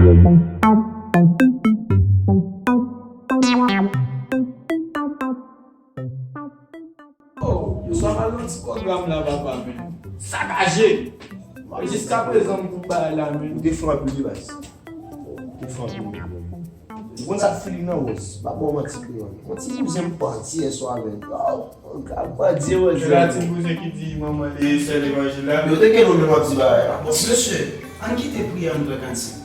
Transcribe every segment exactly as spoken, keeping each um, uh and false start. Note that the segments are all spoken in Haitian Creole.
Oh, yo sa mal nan ti pwogram la, papa, men. Sakaje! Mwen, jiskaprezan, m pou bay la, men. Ou te fran anpil, wi, baz. Ou te fran anpil, wi. Ou konn sa k feeling nan, Rose? Pa ba w manti, kreyòl. Yon ti bouzen m pati yè swa avè l. Oh, m ka pati, Rose. Se la ti bouzen ki di manman li sè levanjil la. Yo te gen nou menm ap di bagay la. Bon, mesye, ann kite priyè, ann pran kantik.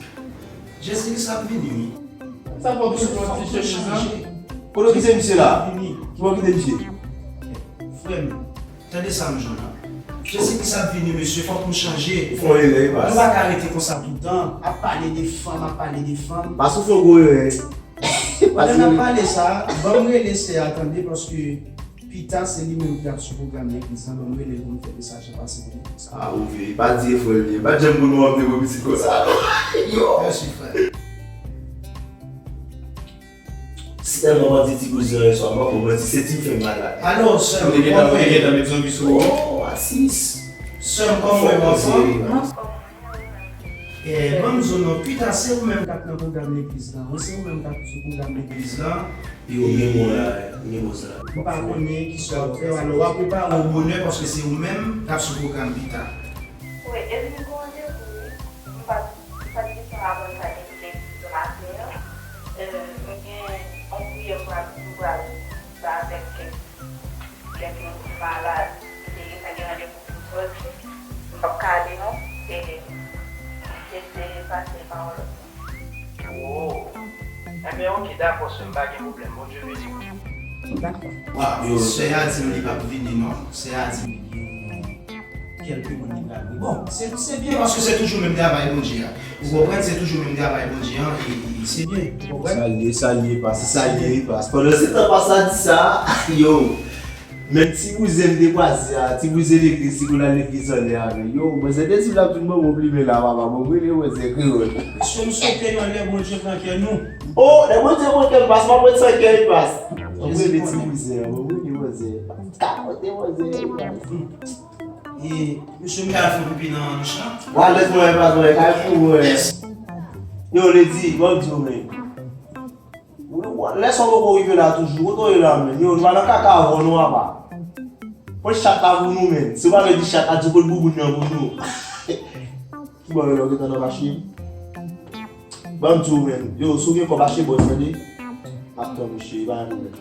Jezi Kris ap vini, wi. Sa fò tou pran ti chemiz lan. Kote w kite misye la? Ki bò w kite misye? Frè m, tande sa m jwenn nan. Jezi Kris ap vini, mesye, fòk nou chanje. Ou fè yon erè, wi, baz. Nou pa ka rete konsa toutan, ap pale de fanm, ap pale de fanm. Baz, ou fè yon gwo erè. Pandan n ap pale sa, ban m rele sè a tande, paske pita se li menm ki ap sou pwogram legliz lan, ban m rele l pou m fè mesaj la pase pou li. Ah, ou vle, pa di e frè l ye. Pa janm konn wè w te gwo pitit konsa, non. Yo! Mèsi, frè. Si tèlman w di ti bouzen an yè swa, m pa konprann si se ti m fè m malad. Alò, sè m, ou te gentan, ou te gentan met zonbi sou ou? Oh, asis. Sè m, kòman w ye, w anfòm? Eh, ban m di w non, pita se ou menm k ap nan pwogram legliz lan. Wi, se ou menm k ap sou pwogram legliz lan. Yo, gen bon la, gen bon sa. M pa konnen kisa w ap fè, alò w ap prepare w bonè paske se ou menm k ap sou pwogram pita. Wi, e vin gon randevou, wi. M pa t, m pa t gen tan aprann sa depi lendi maten an. Euh, m gen yon priyè m pral, m pral ba avèk kèk, kèk moun ki malad. M te gentan gen randevou pou m sòti. M p ap ka ale non. E, e se pase pa yon lòt. Oh. Enben, oke, dakò, sè m, pa gen pwoblèm. Bondye beni w. Dakò. Waw, sè a di m li p ap vini non. Sè a di m li gen kèlke moun li pral voye. Bon, se, se byen paske se toujou menm travay Bondye a. Ou konprann, se toujou menm travay Bondye a, e, e, e se byen. Ou konprann? Sa l ye, sa l ye, pas, sa l ye, pas. Pandan se tan pas la di sa, yo. Men ti bouzen m te kwaze a, ti bouzen legliz, ti kou nan legliz anlè a, men yo, manzè te di m l ap vin ban mwen plimen la, papa, bon, m rele manzè kreyòl. Mesye, m swete yon lè Bondye pran kè nou. Oh, lè Bondye pran kè m, pas, m ap ret san kè, pas. M ap rele ti bouzen an, bon, m rele manzè. Ka pote manzè, pas. E, mesye, m ka al fè pipi nan douch la? Wa, lès mwen, pas, mwen, kay pou mwen. Yo, Ledi, bon, di w, men. Lè sa w poko rive la toujou, kote w ye la menm? Yo, nou pa nan kaka avè w non, apa. Pran chat la pou nou menm. Si w pa vle di chat la, di kote bouboun nan pou nou. Ki bò yo lè w gentan nan mache? Ban m di w menm. Yo, si w gen kòb achte bòs, tande. M ap tann ou, cheri, pa gen pwoblèm.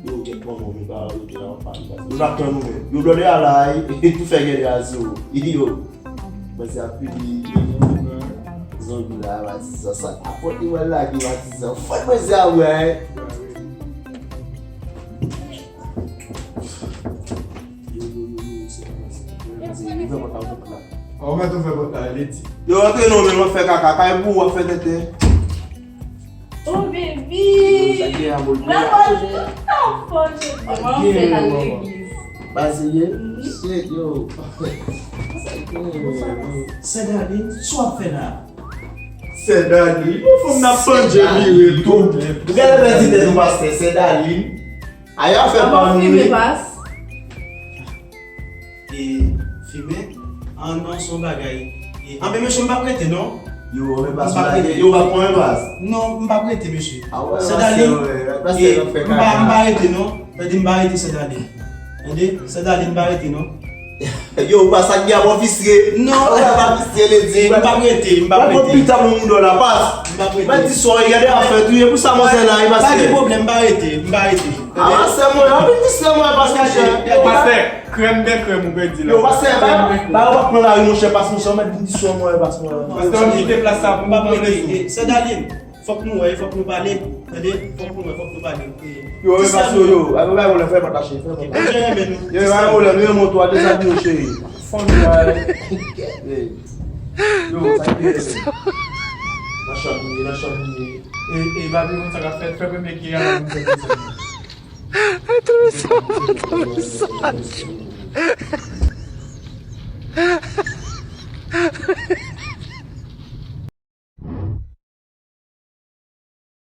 Yo, kèk manman, men pa yo te la, pa li pa. Yo, n ap tann ou menm. Yo, blòdè a la, e, e tou fè gèlè a sou ou. Yo. Mwen se ap pini. Zonbi la, patizan. Sa, apòte mwen lage, patizan. Fòk mwen se a wè. Yo, yo, yo, yo, se pa sa. Yo, se, yo, se pa sa. Ou mèt ouvè pòt la, Ledi. Yo, antre non, men w ap fè kaka. Kay pou w ap fè tenten. Oh, baby! Sa gen a bol. Mwen konn tout tan fò jodi. Mwen fè nan legliz. Ba serye? Shit, yo. Sa gen, yo. Sè Darline, sa w ap fè la? Sè Darline, yon fanm n ap pandje vire tou. Ou genlè pèdi tèt ou, pastè, Sè Darline. Aya fè pa nou fime, pas. E fimen? Ah non, se yon bagay. E, anben, mesye, m p ap rete, non. Yo, anben, pas, m p ap rete. Yo, w ap pran yon pas? Non, m p ap rete, mesye. Ah wè, Sè Darline, e, m pa, m pa rete, non. Tande, m pa rete, Sè Darline. Tande, Sè Darline, m pa rete, non. Yo, ou pa sa ki ap ofisye. Non. Ou pa ofisye, Ledi. M p ap rete, m p ap rete. Pita pou moun la, pas. M p ap rete. Mwen di sou, gade afè tou, e pou sa, mwen se la, e pa se. Pa gen pwoblèm, m pa rete, m pa rete. Ah, se mwen, anpil di se mwen, pas, monchè. Pastè, krèm de krèm ou pèdi la. Yo, pastè, ba, ba, ou pa pran lari, monchè, pas, monchè, ou mèt vin di sou mwen, pas, mwen. Pastè, ou kite plas sa pou mwen, pastè. Sè Darline, fòk nou wè, fòk nou pale, tande, fòk nou wè, fòk nou pale. Yo, e pas, yo, yo, a, ba, ba, ou lè fè patache, fè patache. Yo, ba, ou lè, nou, montou a dezabiye, cheri. Fanmi a, yo, sa ki nan chanm li, nan chanm li. E, e, Babilòn, sa k ap fèt, fè premye ki a la, nou fè konsa. Atravesa, atravesa.